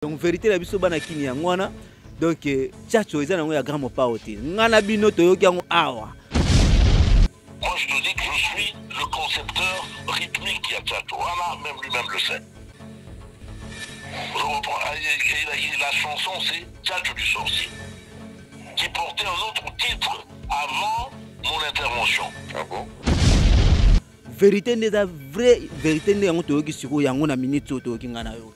Donc vérité na biso bana kini yango wana. Donc tchatcho eza nango ya grand mopao te. Nga na bino toyoki yango awa. Moi je te dis que je suis le concepteur rythmique ya tchatcho wana, même lui-même le sait. Je reprends, ah, la chanson c'est Tchatcho du sorcier, qui portait un autre titre avant mon intervention. Ah bon? Vérité nde eza vraie vérité nde yango toyoki sikoyo yango na minute oyo toyoki nga na yo.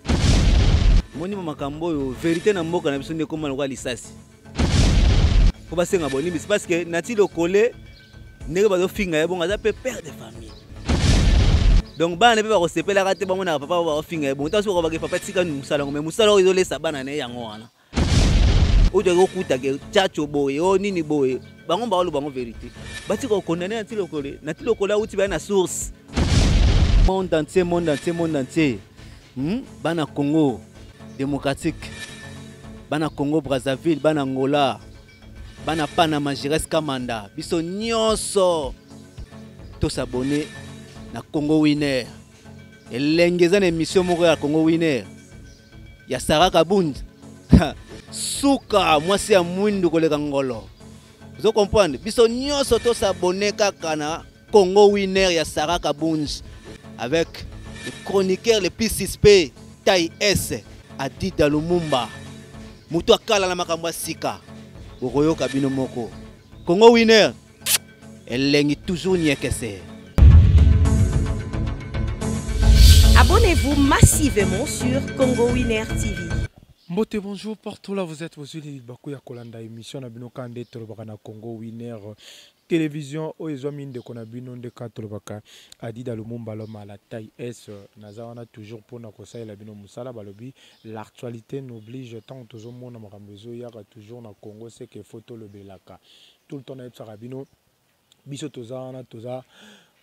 Moni makambo oyo vérité na mboka na biso nde ekoma lokola lisasi. Faut basenga bolimbisi parce que Nati Lokole ndenge bazofinga ye bongo aza mpe père de famille. Donc bana mpe bakosepelaka te bamonaka papa bakofinga ye bongo. Ntango soki bakobaki papa tika mosala yango, mais mosala oyo ezolesa bana na ye yango wana. Oyo toyaki kokuta ke tchatcho boye, oyo nini boye, bango bakoloba bango vérité. Batika kokondane Nati Lokole, Nati Lokole awuti baya na source. Monde entier, monde entier, monde entier. Bana Congo démocratique, bana Congo Brazzaville, bana Angola, bana Panama, Jires Kamanda, biso nyonso to s'abonner na Congo Winner. Elenge eza na émission moko ya Congo Winner ya Sarah Kabund. Suka mwasi ya mwindu koleka ngolo. Vous comprenez? Biso nyonso to s'abonner kaka na Congo Winner ya Sarah Kabund avec le chroniqueur le plus suspect taille S Adida Lumumba. Mutu akala na makambo ya sika. Bokoyoka bino moko. Congo Winner elengi toujours niekese. Abonnez-vous massivement sur Congo Winner TV. Mbote, bonjour partout là vous êtes, vous êtes baku ya kolanda émission na bino kande tolobaka na Congo Winner télévision oyo ezwami ndeko na bino nde ka tolobaka Adida Lumumba l'homme à la taille S naza wana toujours mpona kosalela bino mosala. Balobi l'actualité n'oblige, tant tozomona makambo ezoyaka toujours na Congo, c'est que faut tolobelaka tout le temps. Nayebisaka bino biso toza wana, toza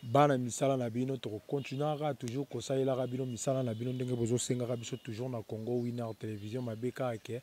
bana misala na bino, tokokontinuaka toujours kosalelaka bino misala na bino ndenge bozosengaka biso toujours na Congo Winner Télévision. Mabe kaka ke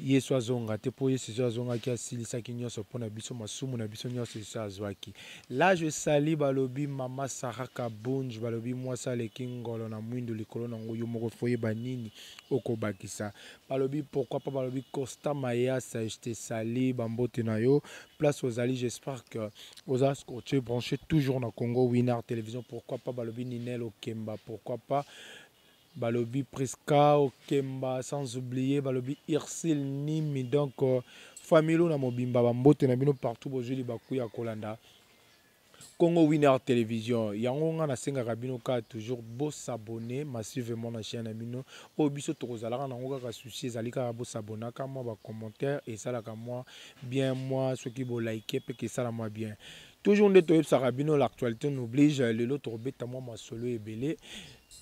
Yesu azonga te, mpo Yesu so azongaki asilisaki nyonso mpona biso, masumu na biso nyonso esi azwaki. Là je sali balobi mama Sarah Kabunj, balobi mwasi aleki ngolo na mwindu likolo nango yo moko foyeba nini okobakisa. Balobi pourquoi pas, balobi Costa Mayasa, je te sali, bambote na yo place ozali, j'espère que oza scotché branché toujours na Congo Winner Télévision. Pourquoi pas balobi Ninel Okemba, pourquoi pas balobi Priska Okemba, sans oublier balobi Irsil Nimi. Donc famille na mobimba bambote na bino partout bozwi baku ya kolanda Congo Winner Télévision. Yango nga nasengaka bino ka toujours bo s'abonner massivement na chaîne na bino oyo biso tokozalaka nango kaka souci ezali kaka bo s'abonnaka, mwa ba commentaire esalaka mwa bien, mwa soki bo like pe kesala mwa bien. Toujours nde toyebisaka bino l'actualité nous oblige. Lelo tokobeta mwa masolo ebele.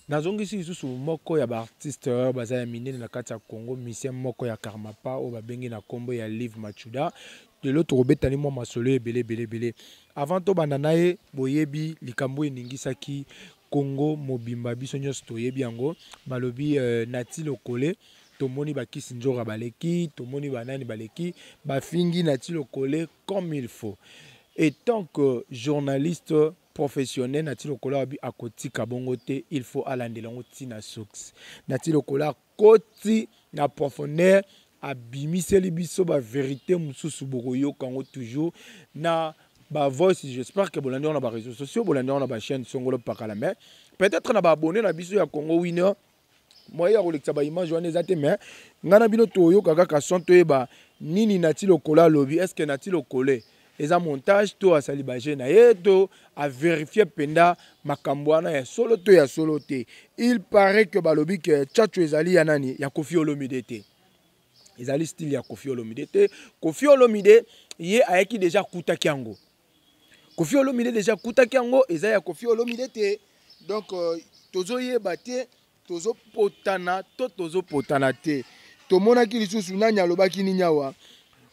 Nazongisi lisusu moko ya baartiste oyo baza ya minene na kati ya Congo, musicien moko ya Karmapa oyo babengi na nkombo ya Live Machuda. Lelo tokobetani mwa masolo ebele ebele ebele. Avant tobanda na ye, boyebi likambo eningisaki Congo mobimba, biso nyonso toyebi yango. Balobi Nati Lokole, tomoni bakisi nzoka baleki, tomoni banani baleki, bafingi Nati Lokole comme il faut. Et tant que journaliste professionnel, Nati Lokole abi akotika bongo te, il faut alandela yango ntina source. Nati Lokole akoti na profondeur, abimiseli biso ba vérité mosusu bokoyoka yango toujours na ba voice. J'espère que bolandi yango na ba réseaux sociaux, bolandi yango na ba chaîne songolo pakala, mais peut-être na ba abonné na biso ya Congo Winner moyen ya kolekisa ba image wana eza te, mais ngai na bino toyoka kaka son, toyeba nini Nati Lokole alobi. Est ce que Nati Lokole eza montage to asali baje na ye to avérifie mpenza makambo wana ya solo to ya solo te? Il paraît que balobi ke tchatcho ezali ya nani, ya Koffi Olomide te, ezali style ya Koffi Olomide te. Koffi Olomide ye ayaki déjà akutaki yango, Koffi Olomide déjà akutaki yango, eza ya Koffi Olomide te. Donc tozoyeba te tozopotana to tozopotana te. Tomonaki lisusu nani alobaki nini awa,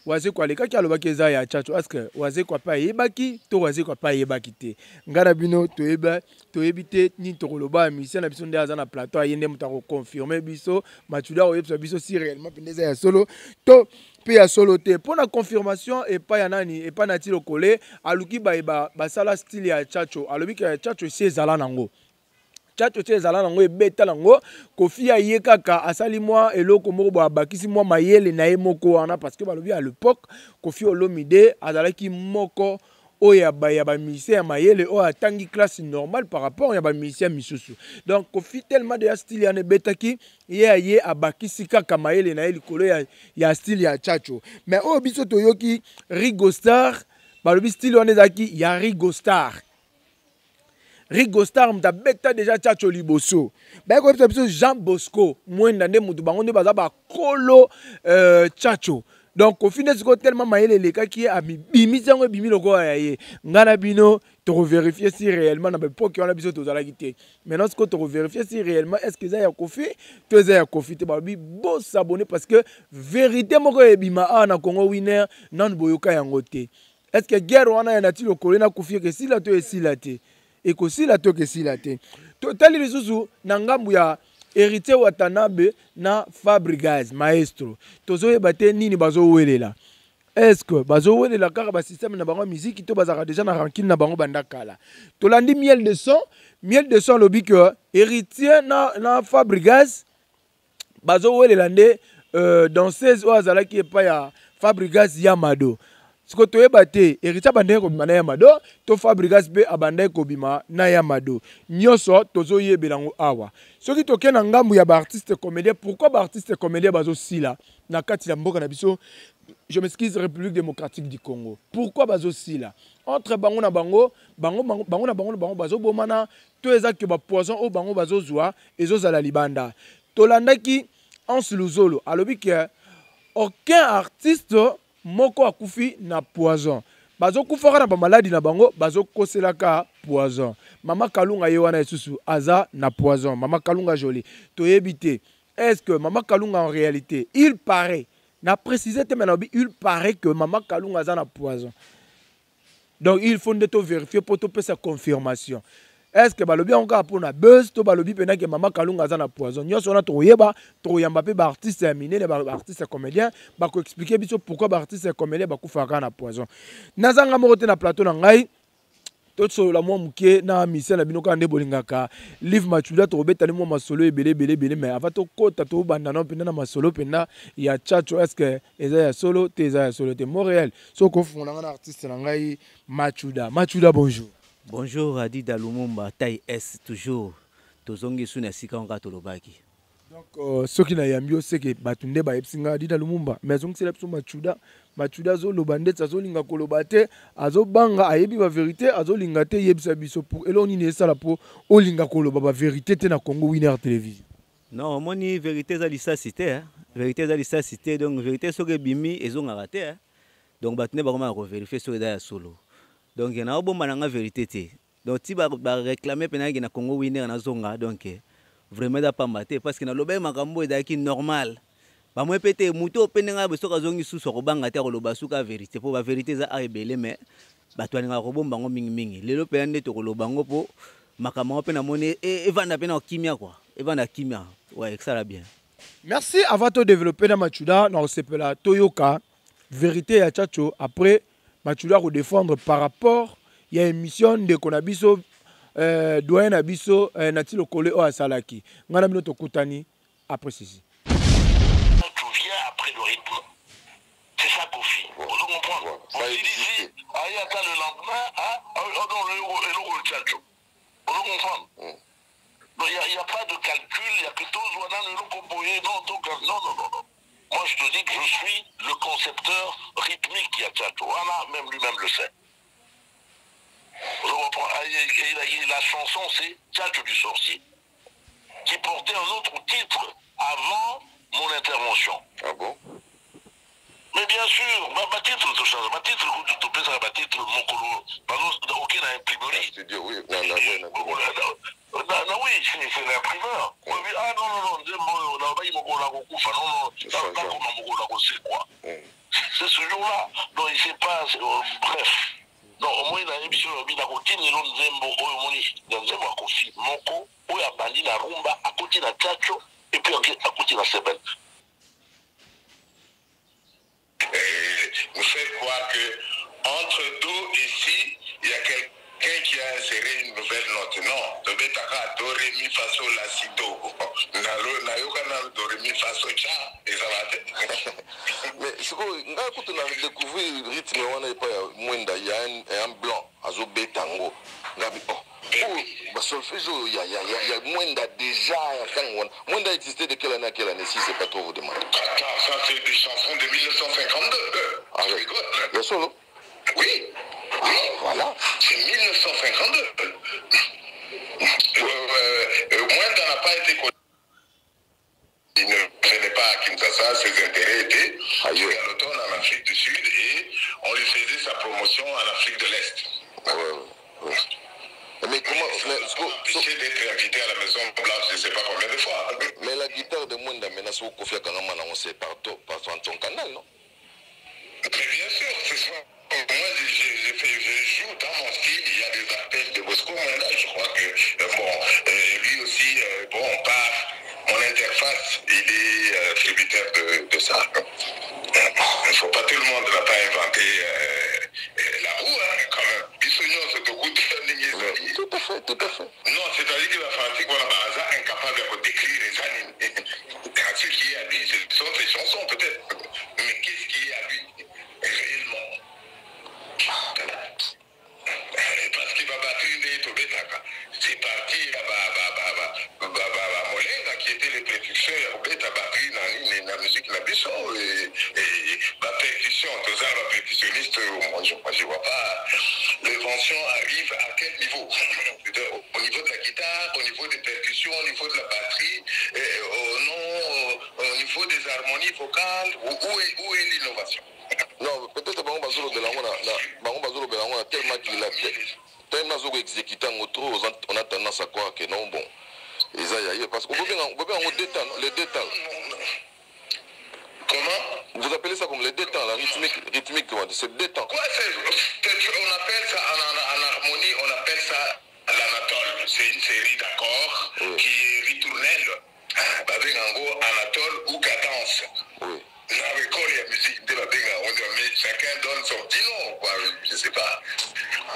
Wazekwa alekaki alobaki eza ya Tchatcho. Est ce que Wazekwa mpe ayebaki to Wazekwa mpe ayebaki te? Ngai na bino toyeba, toyebi te nini tokoloba. Musicien na biso nde aza na plateau, aye nde moto akoconfirme biso. Machuda akoyebisa biso si réellement mpenza eza ya solo to mpe ya solo te. Mpo na confirmation epai ya nani, epai na Lokole aluki bayeba basala style ya Tchatcho, alobi ke Tchatcho esi ezala nango. Tchacho ti ezala nango ebeta nango. Kofi aye kaka asali mwa eloko moko boye, abakisi mwa mayele na ye moko wana, parce que balobi à l'époque Kofi Olomide azalaki moko oyo ya bamusicien ya mayele oyo atangi classe normale par rapport ya bamusicien misusu. Donc Kofi, tellement deya style wana ebetaki, ye aye abakisi kaka mayele na ye likolo ya style ya Tchacho. Mais oyo biso toyoki Rigo Star, balobi style wana ezalaki ya Rigo Star. Rigo Star moto abeta déjà Tchacho liboso. Baye koyebisa biso Jean Bosco Mwenda nde motu, bango nde baza bakolo Tchacho. Donc Kofi nde sikoyo tellement mayele elekaki ye, amibimisi yango, ebimi lokola ya ye. Ngai na bino tokovérifier si réellement na baépoque wana biso tozalaki te. Maintenant sikoyo tokovérifier si réellement est ce que eza ya Kofi to eza ya Kofi te. Balobi bos'abonner parce que vérité moko ebima awa na Congo Winner, nanu boyoka yango te. Est ce que guerre wana ya Nati Lokole na Kofi ekesila to esila te? Ekosila to ekesila te? Totali lisusu na ngambu ya Héritier Watanabe na Fabrigaz Maestro, tozoyeba te nini bazowelela. Est ce que bazowelela kaka basystème na bango ya miziki to bazalaka déjà na rancune na bango banda kala? Tolandi Miel de Son. Miel de Son alobi ke Héritier na Fabrigaz bazowelela nde danseuse oyo azalaki epai ya Fabrigaz, Yamado. Siko toyeba te, Héritier abandaki kobima na Yamado to Fabrigas mpe abandaki kobima na Yamado? Nyonso tozoyebela yango awa. Soki tokei na ngambu ya baartiste comédien, pourquoi baartiste comédien bazosila na kati ya mboka na biso, je m'excuse, République démocratique du Congo? Pourquoi bazosila entre bango na bango, bango, bango, bango na bango na bango bazobomana, to eza ke bapoison oyo bango bazozwa ezozala libanda? Tolandaki Anse Luzolo, alobi ke aucun artiste moko akufi na poison, bazokufaka na bamaladi na bango, bazokoselaka poison. Mama Kalunga ye wana lisusu aza na poison. Mama Kalunga Joli, toyebi te est ce que Mama Kalunga, en réalité il paraît, na préciser te, mais nalobi il paraît que Mama Kalunga aza na poison. Donc il faut nde tovérifier mpo topesa confirmation. Est ce que balobi yango kaka mpona buzz to balobi mpena ke Mama Kalunga aza na poison? Nyonso wana tokoyeba. Tokoyamba mpe baartiste ya minene, baartiste ya comédien, bakoexpliquer biso pourquoi baartiste ya comédien bakufaka kaka na poison. Nazanga moko te na plateau na ngai. Tosolola mwa moke na mission na bino kaka nde bolingaka, Live Machuda. Tokobetani mwa masolo ebele ebele ebele, mais avant tokɔta, tobanda nano mpenza na masolo mpenza ya Tchacho. Est ce que eza ya solo te, eza ya solo te? Montréal, soki ofungola nga na artiste na ngai Machuda. Machuda, bonjour. Bonjour Adida Lumumba, taille S toujours. Tozongi su na esika kaka tolobaki. Donc soki nayambi yo, seke bato nde bayebisi ngai Adida Lumumba, mais azongisela biso Machuda. Machuda azoloba ndeti azolinga koloba te, azobanga, ayebi bavérité, azolinga te. Yebisa biso pour eloko nini esala mpo olinga koloba bavérité te na Congo Winner Télévision? Non, omoni, vérité eza lisasi te, hein. Vérité eza lisasi te. Donc vérité soki ebimi, ezongaka te, hein. Donc bato nde bakomaka kovérifier soki eza ya solo. Donc naobomba na nga vérité te. Donc ti baréclamer mpe nayaki na Congo Winner, nazonga. Donc vraiment eza pamba te, parce que nalobaki makambo ezalaki normal. Bamoi mpe te, motu oyo mpe ndenge abe soki azongi susu, akobanga te, akoloba suka vérité, mpo bavérité eza a ebele, mais bato balingaka kobomba yango mingimingi. Lelo mpenza nde tokoloba yango, mpo makambo yango mpe namoni evanda mpe na kimia kua, evanda kimia, ouais, esala bien. Merci. Avant todévelopper na Machuda, na kosepela toyoka vérité ya Tchacho. Après, Machuda kodéfendre par rapport ya émission ndeko na biso, doyen na biso, Nati Lokole oyo asalaki. Ngai na bino tokutani après ceci. Tu viens après le rythme. C'est ça Kofi. Vous comprenez? Ça Ici, Ayata le lendemain, hein, oh, oh non, le Tchacho. Vous comprenez? Donc il n'y a pas de calcul, il n'y a que tous, voilà, le non, donc, non, non, non, non. Moi, je te dis que je suis le concepteur rythmique ya Tchacho. Voilà, même lui-même le sait. Vous comprenez? La chanson, c'est Tchacho du sorcier, qui portait un autre titre avant mon intervention. Ah bon? Mais bien sûr, ma titre, tout ça, ma titre, tu peux ma titre, mokolo, ok, na imprimerie. Studio, oui, na, oui. Na, oui, c'est l'imprimeur. Oui, ah non, non, non, nzembo, na bayi mokolo na kokufa, non, non, nakoma mokolo na kosekwa. C'est ce jour-là. Donc, il sait pas, bref. Donc, au moins, nayebi soki olobi nakotindela nzembo oyo, omoni na nzembo akofi moko oyo abandi na rumba, akoti na tchacho et puis akoti na seben. Et nous fait croire que entre nous ici, il y a quelqu'un qui a inséré une nouvelle note. Non, tobetaka do, ré, mi, fa, sol, la, si, do. Nayoka na do, ré, mi, fa, sol, cha, ezala te. Mais sikoyo ngai kutu na découvrir rythme wana epai ya Mwenda, ya un blanc azobeta yango. Ngabi, oh, oyo basolfège oyo ya Mwenda déjà ya ntango wana. Mwenda existait de quelle année à quelle année, si c'est pas trop vous demander? Attends, ça, c'est des chansons de 1952. Ah, Tu ouais. rigoles? Ya solo? Oui. Voilà. C'est 1952. Mwenda n'a pas été connu. Il ne venait pas à Kinshasa, ses intérêts étaient Ailleurs. à l'automne en Afrique du Sud et on lui faisait sa promotion en Afrique de l'Est. Ah, ouais. Mais comment Ça mais, l'a so- pas empêché d'être invité à la Maison Blanche, je ne sais pas combien de fois. Mais la guitare de Mwenda maintenant, soki Kofi akangama nango, c'est par ton canal, non? Mais bien sûr, ce sont. Moi, je joue dans mon style. Il y a des appels de Bosco Mwenda. Je crois que, bon, lui aussi, bon, par mon interface, il est tributaire de ça. Il ne faut pas, tout le monde n'a pas inventé la roue, hein, quand même. Biso nyonso tokuta ndenge ezali. Tout à fait, tout à fait. Non, c'est-à-dire que la fanatique, voilà, baza incapable de décrire les animes. Ce qui est à lui, ce sont ses chansons, peut-être. Mais qu'est-ce qui est à lui réellement? Parce qu'il va battre une tobetaka. C'est parti ya ba Molenga qui était les précurseurs ya kobeta batterie na musique na biso et ba percussion, toza ba percussionniste. Moi, je vois pas l'invention arrive à quel niveau, au niveau de la guitare, au niveau des percussions, au niveau de la batterie, et, au, non, au niveau des harmonies vocales, où est l'innovation? Non, peut-être bango bazolobela yango bango bazolobela yango na tellement qu'il a tellement azoko exécuter yango trop, on a tendance à croire que non, bon, eza ya ye, parce que bobenga yango deux temps, les deux temps. Comment? Vous appelez ça comme les deux temps, la rythmique, comment dire, c'est deux temps. Quoi, on appelle ça en harmonie, on appelle ça l'anatole. C'est une série d'accords qui est ritournelle. Babenga yango anatole ou cadence. Dans l'école, il y a musique de la benga, on dit, mais chacun donne son petit nom, quoi. Je sais pas.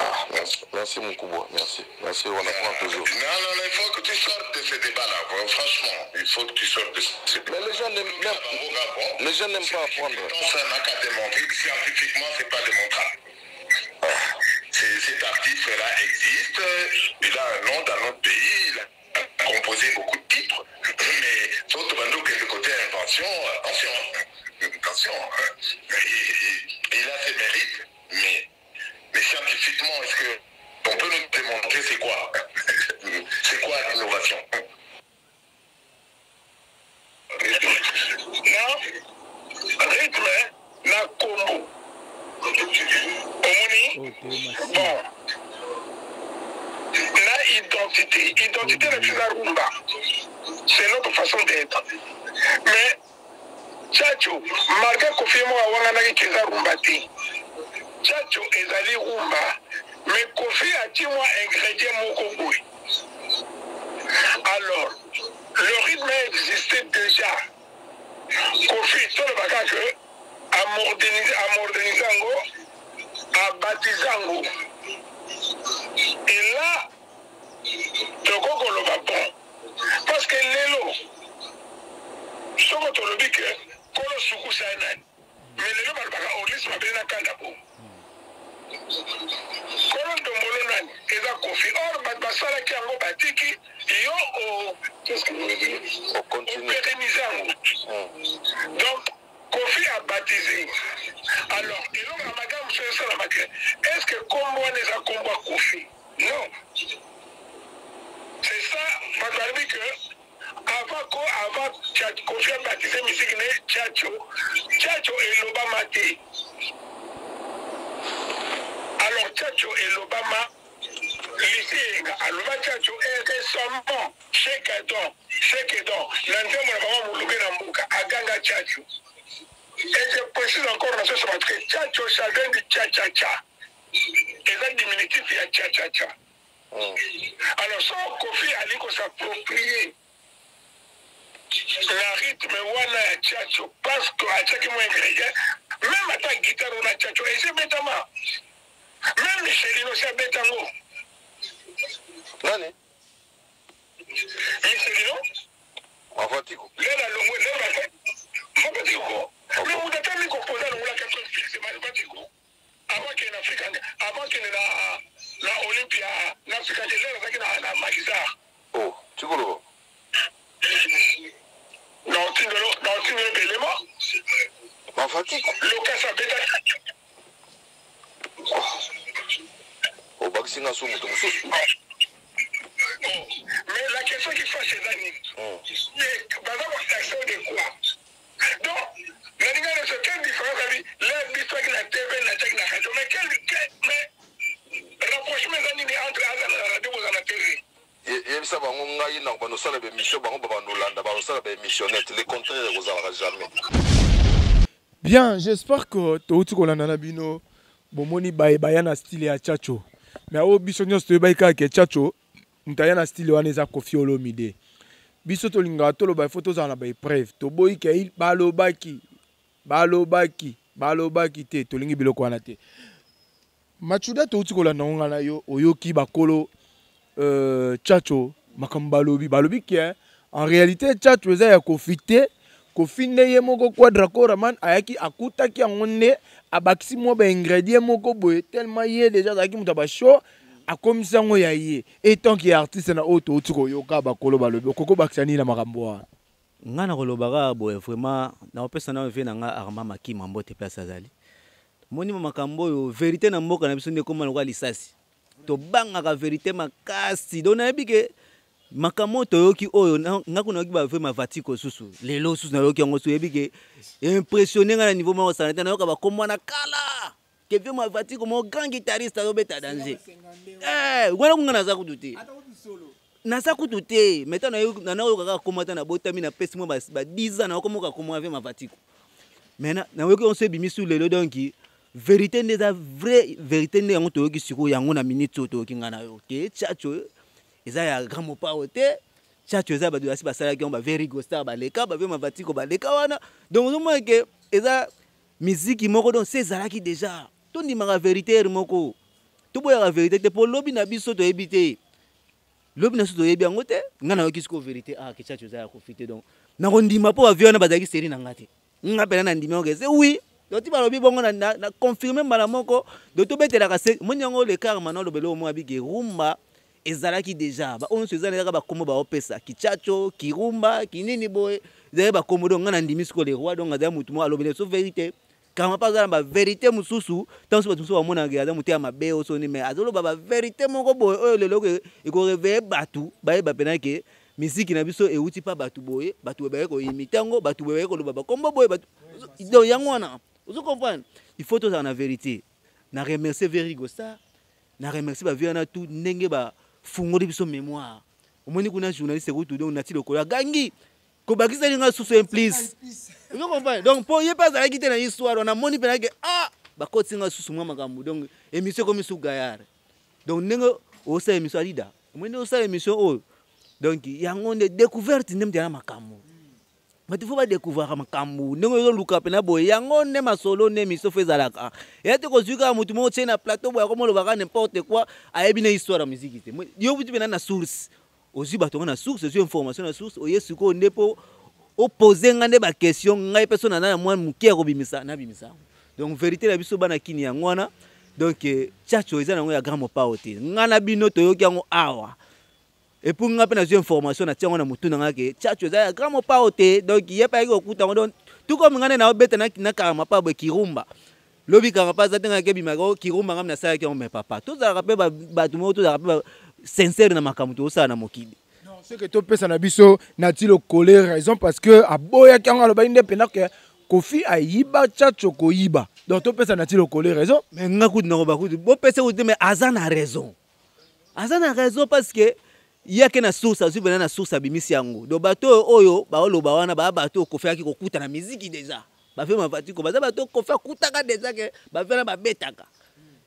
Ah, merci, merci mon Kouboua, merci, merci, on apprend toujours. Non, non, non, il faut que tu sortes de ce débat-là. Franchement, il faut que tu sortes de ce débat. Mais les gens n'aiment pas apprendre. Ça n'a qu'à démontrer. Scientifiquement, c'est pas démontrable. Cet artiste-là existe, il a un nom dans notre pays, il a composé beaucoup de titres, mais surtout que le côté invention, attention, attention, il a ses mérites, mais scientifiquement, est-ce que on peut nous démontrer c'est quoi l'innovation? Na rythme na kombo omoni. Oh, te Bon, na identité na biso eza rumba, c'est notre façon d'être. Mais tchatcho, malgré Kofi moko awanganaki ke eza rumba te, tchatcho ezali rumba, mais Kofi atie mwa ingrédient moko boye. Alors le rythme existait déjà. Kofi, tolobaka ke amodernise yango, abaptise yango, et là tokoki koloba bon, parce que lelo soko tolobi ke kolo sukusa ye nani, mais lelo balobaka Orlis Mabele na kanda bo kolo ndombolo nani, eza Kofi. Or bato basalaki yango, batiki yo o qu'est-ce que je veux dire? On continue. Opérennise yango. Donc Kofi a baptisé. Alors eloko ya makambo mosusu esalamaka, est ce que kombo wana eza kombo ya Kofi? Non, c'est ça. Bato balobi que avant Kofi abaptise musique ne tchatcho, tchatcho elobama te. Alors tchatcho elobama, Lisi Eyenga aloba tchatcho, et récemment Shekedon na nzembo na bango moluke na mboka aganga tchatcho. Et je précise encore na soso bato ke tchatcho, ça vient du tcha-tcha-tcha, eza diminutif ya tcha-tcha-tcha. Alors so Kofi ali kos'approprier na rythme wana ya tchatcho parce que atiaki mwa ingrédient, même ata guitare wana tchatcho esi ebetama, même Michelino si abeta yango. Nani? Miselino. Mavatiko. Lela longwe lela Mavatiko. Mais moto ata mi kopoza longola 4 fixe Mavatiko. Avant kende na Afrika, avant kende na na Olympia, na Afrika te lela azalaki na na Makizar. Oh, tikolo. Na otindelo, na otindelo belema. Mavatiko. Lokasa beta. Oh. Obakisi nga so moto mosusu. Oh. Mais la question qui fâche eza nini? Mais baza kotaxe de quoi? Donc, nalinga nyonso quelle différence abi la biso aki na TV na tiaki na radio mais quel, quel mais rapprochement eza nini entre aza na radio boza na TV? Yebisa bango ngai na bando sala ba émission bango ba bando landa ba sala ba émissionnette le contraire ekozalaka jamais. Bien, j'espère que touti kolanda na bino bomoni baye baya na style ya Tchatcho. Mais oyo biso nyonso toyebaki kaka ke Tchatcho moto aya na style wana eza Koffi Olomide. Biso tolingaka toloba il faut tozala na ba épreuve. Toboyi ke balobaki, balobaki, balobaki te, tolingi biloko wana te. Machuda touti kolanda ngo nga na yo oyoki bakolo euh, Tchatcho makambo balobi balobi ke en réalité Tchatcho eza ya Koffi te. Koffi nde ye moko Quadra Koraman ayaki akutaki yango nde abakisi mwa ba ingrédients moko boye tellement ye déjà azalaki moto ya ba show akomisi yango ya ye et tant que artiste na oyo touti koyoka bakolo balobi okoki kobakisa nini na makambo wana? Nga nakoloba kaka boye vraiment nakopesa nano vie na nga Armand Makima mbote place azali moni makambo oyo verite na mboka na biso nde ekoma lokola lisasi tobangaka verite makasi donc nayebi ke makambo oyo toyoki oyo nga kuna nayoki ba vrai mavatiko susu lelo susu nayoki yango susu oyebi ke impressionne nga na niveau moko osala te nayoka bakombo wana kala ke vieux mavatiko moko grand guitariste azobeta danger eh, wana kunga naza kutu te naza kutu te mais ntango nayoka kaka kombo ata nabotami napesi mwa ba 10 ans nayokomoka kombo ya vieux mavatiko mais nayoki yango so ebimi su lelo donc verité nde eza vrai verité nde yango toyoki sikoyo yango na minute oyo toyoki ngai na yo ke Tchatcho eza ya grand mopao te. Tchatcho eza bato basi basalaki yango ba very star baleka ba vieux mavatiko baleka wana donc ozomona ke eza miziki moko donc se ezalaki déjà tondimaka verité ere moko toboyaka verité te mpo lobi na biso toyebi te lobi na biso toyebi yango te ngai nayoki sikoyo verité ah ke Tchatcho eza ya Koffi te donc nakondima mpo ba vieux wana bazalaki seri na ngai te nga mpena nandimi yango ke se oui donc ti balobi bongo na, na, na confirme mbala moko donc tobetelaka se moni yango le karma na olobela oyo mwa bike rumba ezalaki déjà baoyo nyonso eza kaka bakombo baopesa kichacho kirumba kinini boye ezalaki bakombo donc nga nandimi sikoyo le roi donc azali motu moko alobela biso verité karma mpe aza na baverité mosusu ntango mosusu bato mosusu bamonaka aza motu ya mabe osoni mais azoloba baverité moko boye oyo lelo ekoreveille bato bayeba mpena ke miziki na biso euti pa bato boye bato boye baye koimite yango bato boye baye koloba bakombo boye bato donc yango wana ozo comprendre il faut tozala na vérité na remercier Very Star na remercier ba vieux wana tout ndenge bafungoli biso mémoire omoni kuna journaliste kutu donc nati lokolo agangi kobakisa linga susu un plus ozo comprendre donc mpo ye mpe azalaki te na histoire wana amoni mpenza ke ah bakotisi nga susu mwa makambo donc émission ekomi su gaillard donc ndenge osala émission alida omoni ndenge osala émission oyo donc yango nde découverte nde moto yana makambo bato fo badécouvraka makambo ndenge ozoluka mpena boye yango nde masolo nde émission fo ezalaka eya te kozwi kaka motu moko tie na plateau boye akomolobaka n'importe quoi ayebi na histoire ya miziki te yo buti mpena na source ozwi bato yango na source ozwi information na source oye sikoyo nde mpo opose nga nde baquestion ngai mpe so naza na mwa moke ya kobimisa nabimisa yango donc vérité na biso bana kini yango wana donc Tchatcho eza nango ya grand mopao te nga na bino toyoki yango awa et puis nga mpe nazwi information natia yango na motu na nga ke Tchatcho eza ya grand mopao te donc ye mpe ayaki kokuta yango donc tout comme nga nde naobeta na karama pa boye kirumba lobi kaka mpe aza te nga kebimaka o kirumba nga nasalaki yango mais papa tozalaka mpe bato moko tozalaka mpe sincère na makambo tozosala na mokili. Non, c'est que topesa na biso nati lokole raison parce que aboyaki yango alobaki nde mpena ke Koffi ayiba Tchatcho koyiba donc topesa nati lokole raison. Mais nga kutu nakoba kutu bopesa kutu te mais aza na raison aza na raison parce que ye ake na source azwi mpena na source abimisi yango donc bato oyo oyo baoloba wana baya bato oyo Koffi ayaki kokuta na miziki déjà bafe mavatiko baza bato oyo Koffi akutaka déjà ke bafe wana babetaka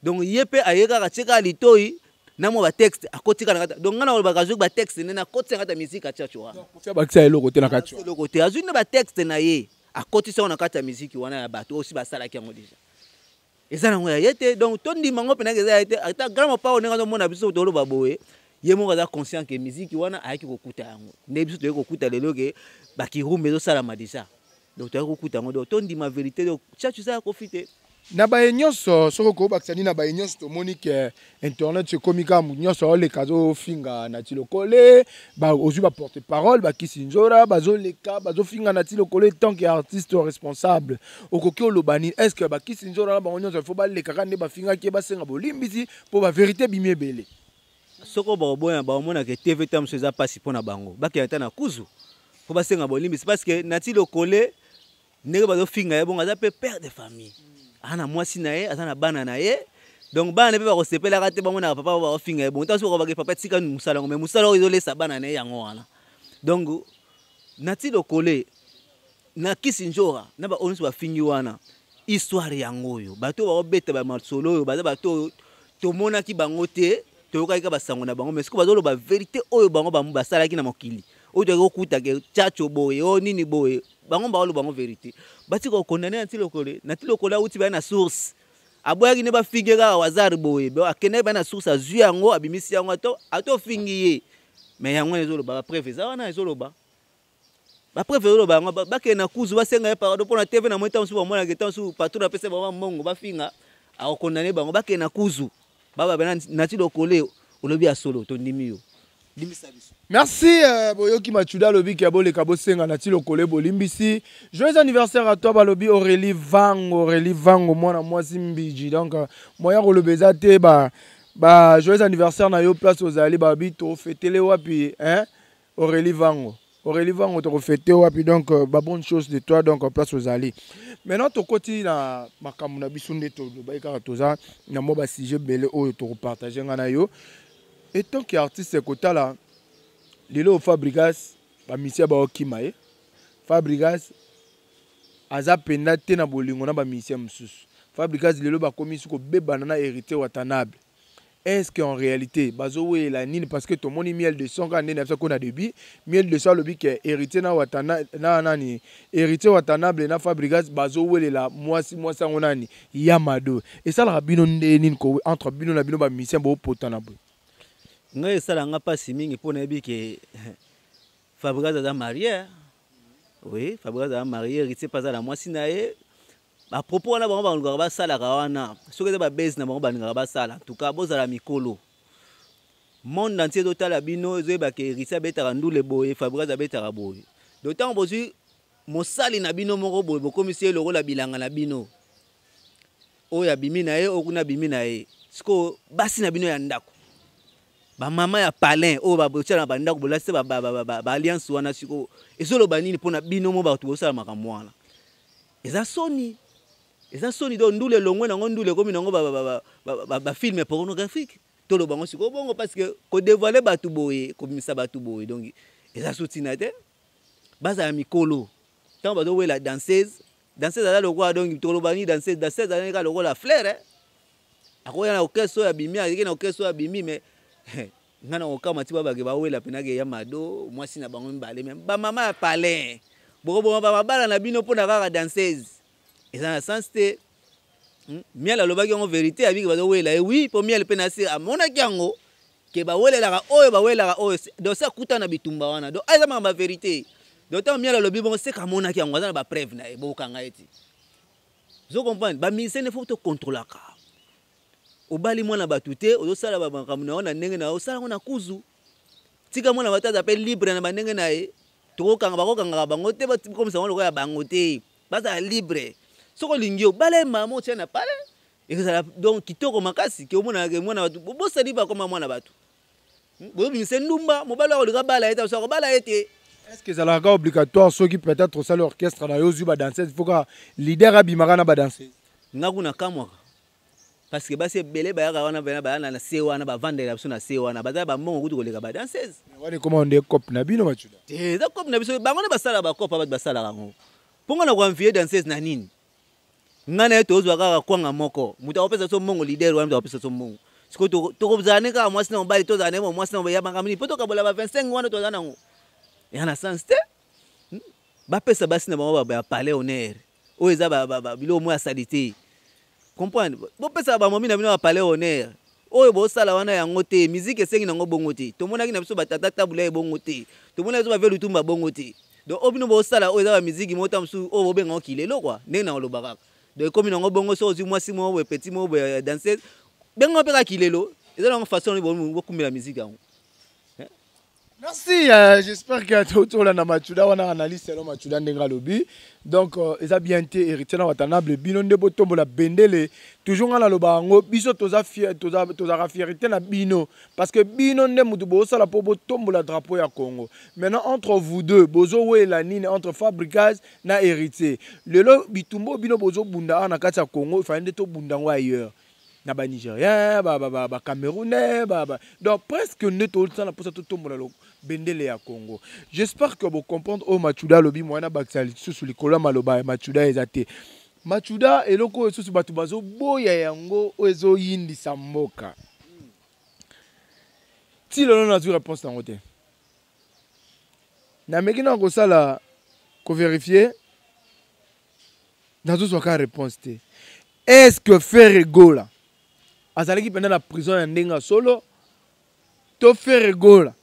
donc ye mpe aye kaka tie kaka litoi na mwa batexte akotika na kati donc nga na kolobaka azwi batexte nde nakotisa na kati ya miziki ya Tchatcho wana. Koffi abakisa eloko te na kati wana. Eloko te azwi nde batexte na ye akotisa yango na kati ya miziki wana ya bato oyo si basalaki yango déjà eza nango ya ye te donc tondima yango mpenaka eza ya ye te ata grand mopao ndenge azomona biso toloba boye. Ye moko aza conscient ke miziki wana ayaki kokuta yango nde biso toyaki kokuta lelo ke bakirumba ezosalama deja. Donc toyaki kokuta yango, donc tondima vérité, donc Tchatcho eza ya Kofi te. Na baye nyonso, soki okobakisa nini na baye nyonso, tomoni ke internet ekomi kaka motu nyonso aoleka azofinga Nati Lokole. Ozwi baporte parole bakisi nzora, bazoleka bazofinga Nati Lokole. Tant que artiste responsable, okoki oloba nini? Est ce que bakisi nzora na bango nyonso ifo baleka kaka nde bafingaki ye, basenga bolimbisi mpo bavérité ebimi ebele? Soko bakoboya, baomonaka TV ta mosusu eza mpasi mpo na bango, bakenda ta na kuzu mpo basenga bolimbisi, parce que Nati Lokole, ndenge bazofinga ye bongo, aza mpe père de famille, aza na mwasi na ye, aza na bana na ye. Donc bana mpe bakosepelaka te bamonaka papa bakofinga ye bongo. Ntango soki bakobake papa tika mosala yango, mais mosala oyo ezolesa bana na ye yango wana. Donc Nati Lokole na Kisi Njora na baoyo nyonso bafingi wana, histoire yango oyo bato oyo bakobeta bamasolo oyo baza bato oyo tomonaki bango te, toyokaki kaka basango na bango, mais sikoyo bazoloba vérité oyo bango basalaki na mokili oyo toyaki kokutaka Tchatcho boye oyo nini boye. Bango bakoloba bango vérité, batika kokondane Nati Lokole. Nati Lokole awuti baya na source, aboyaki nde bafinge kaka wazar boye, akendaki baya na source, azwi yango, abimisi yango, ato ofingi ye, mais yango wana ezoloba, bapreuve eza wana ezoloba, bapreuve ezoloba yango. Bakende na kuzu, basenga ye pardon mpona TV na moi. Ntango mosusu bamonaka, ntango mosusu patron apesa bango mbongo bafinga, akokondane bango. Bakende na kuzu, baba Nati Lokole, olobi ya solo, tondimi yo, limbisa biso. Merci. Boyoki Machuda alobi ke boleka bosenga Nati Lokole bolimbisi. Joyeux anniversaire à toi, balobi Aurélie Vango, Aurélie Vango mwana mwasi mbiji. Donc moya koloba eza te, ba joyeux anniversaire na yo place ozali. Balobi tofetele wapi, hein? Aurélie Vango, Aurélie Vango, tokofete wapi? Donc ba bonne chose de toi, donc place ozali. Maintenant tokoti na makambo na biso nde tolobaki kaka, toza na mwa basujet ebele oyo tokopartage nga na yo en tant que artiste. Kotala lelo Fabrigas, bamusiciens baokima ye. Fabrigas aza mpenza te na bolingo na bamusiciens mosusu. Fabrigas lelo bakomi su kobebana na Héritier Watanabe. Est-ce qu'en réalité bazowela nini? Parce que tomoni Miel de Son kaka ndenge na biso ko na début, Miel de Son alobi ke Héritier na Watana na nani, Héritier Watanabe na Fabrigas bazowelela mwasi, mwasi yango nani? Ya Mado. Esalaka bino nde nini ko entre bino na bino bamusiciens boopotana boye? Ngai esalanga mpasi mingi mpo nayebi ke Fabrigas aza marié. Oui, Fabrigas aza marié, Héritier mpe aza na mwasi na ye. Bapropos wana bango balingaka basalaka wana, soki eza babase na bango balingaka basala. En tout cas bozala mikolo, monde entier ezotala bino, ezoyebaka Héritier abetaka ndule boye, Fabrigas abetaka boye. Donc ntango bozwi mosali na bino moko boye, bokomisi ye lokola bilanga na bino, oyo abimi na ye, oyo kuna abimi na ye. Sikoyo basi na bino ya ndako, bamama ya palin oyo babotia na bandako, bolasi baalliance wana, sikoyo ezoloba nini mpona bino mo bato bosala makambo wana? Eza soni, eza soni. Donc ndule elongwe nango, ndule ekomi nango bafilm pornographique, toloba yango sikoyo bongo, parce que kodévoile bato boye, kobimisa bato boye, donc eza so ntina te. Bazala mikolo. Ntango bazowela danseuse, danseuse aza lokola, donc toloba nini? Danseuse, danseuse azali kaka lokola fleur, eh? Akoya na orchestre oyo abimi, azalaki na orchestre oyo abimi, mais ngai na kokama ti babake bawela mpenake ya Mado, mwasi na bango mibale. Me bamama ya palin, bokoboma bamabala na bino mpona kaka danseuse, eza na sens te. Miel alobaki yango vérité, abiki bazowela ye, oui, mpo Miel mpe na se amonaki yango ke bawelelaka oyo, bawelelaka oyo. Donc se akuta na bitumba wana, donc eza makambo ya vérité. Donc ntango Miel alobi bongo, seka amonaki yango, aza na bapreuve na ye, bokanga ye ti. Ozo comprendre, bamusicien ne faut tocontrôlaka. Obali mwana bato te, ozosala bamakambo na yo na ndenge na yo, osala yango na kuzu. Tika mwana bato aza mpe libre na bandenge na ye. Tokokanga, bakokangaka bango te, bakomisa bango lokola ya bango te, bazala libre. Soki olingi obala ye, mama otia na pale, ekozala donc kitoko makasi ke omonaka mwana bato bosali bakoma mwana bato, bozobimisa ndumba. Mobali akolinga bala ye te, akobala ye te. Est ce que ezalaka obligatoire, soki peut-être osali orchestre na yo, ozwi badanseuse, faut kaka leader abimaka na badanseuse? Nga kuna kamwaka, parce que basi ebele bayaka wana pena, baya na se wana, bavandela biso na se wana, baza bambongo kutu koleka badanseuse. Wana ekoma nde cope na bino, Machuda? Te, eza cope na biso, bango nde basalaka bacope. Bato basalaka yango mpo nga na koenvie danseuse na nini? Ngai na ye tozwa kaka kwanga moko, moto akopesa so mbongo, leader wana moto akopesa so mbongo. Sikoyo tokozala ne kaka mwasi na mobali, tozala ne mwasi na mobali ya makambo nini mpo tokabola ba 25 wana toza nango? Ya na sens te. Bapesa basi na bango ya palais honneur, oyo eza biloko moko ya sali te. Comprendre, bopesaka bamomi na bino ya palais honneur. Oyo bosala wana yango te, musique esengi nango bongo te. Tomonaki na biso ba tata Tabu Ley bongo te. Tomonaki biso ba vieux Lutumba bongo te. Donc oyo bino bosala oyo eza ba musique moko ta mosusu oyo bobenga yango kilelo quoi, ndenge nakoloba kaka. Donc ekomi nango bongo soki ozwi mwasi moko boye petit moko boye ya danseuse, benga yango mpe kaka kilelo. Eza nango façon nini bokumbela musique yango. Merci, j'espère que tolanda Machuda wana analyste selon Machuda ndenge alobi. Donc eza bien te héritier na Watanabe bino nde botombola bendele toujours nga naloba yango biso toza fier toza tozaka fierté na bino parce que bino nde mutu bosala po botombola drapeau ya Congo. Maintenant entre vous deux bozo wela nini entre Fabricaz na héritier. Lelo bitumbo bino bozo bunda na kati ya Congo, il fallait nde tobunda ngo ailleurs. Na ba Nigériens, ba Camerounais, ba donc presque nde tozosala mposa totombola bendele ya Congo. J'espère que vous comprenez oyo Machuda alobi, mwana bakisa lisusu likolo ya maloba ya Machuda eza te. Machuda eloko oyo lisusu bato bazoboya yango oyo ezoyindisa mboka. Ti lelo nazwi réponse nango te. Nameki na kosala kovérifier, nazozwa kaka réponse te. Est-ce que Ferre Gola azalaki mpenza na prison ya ndenge ya solo to Ferre Gola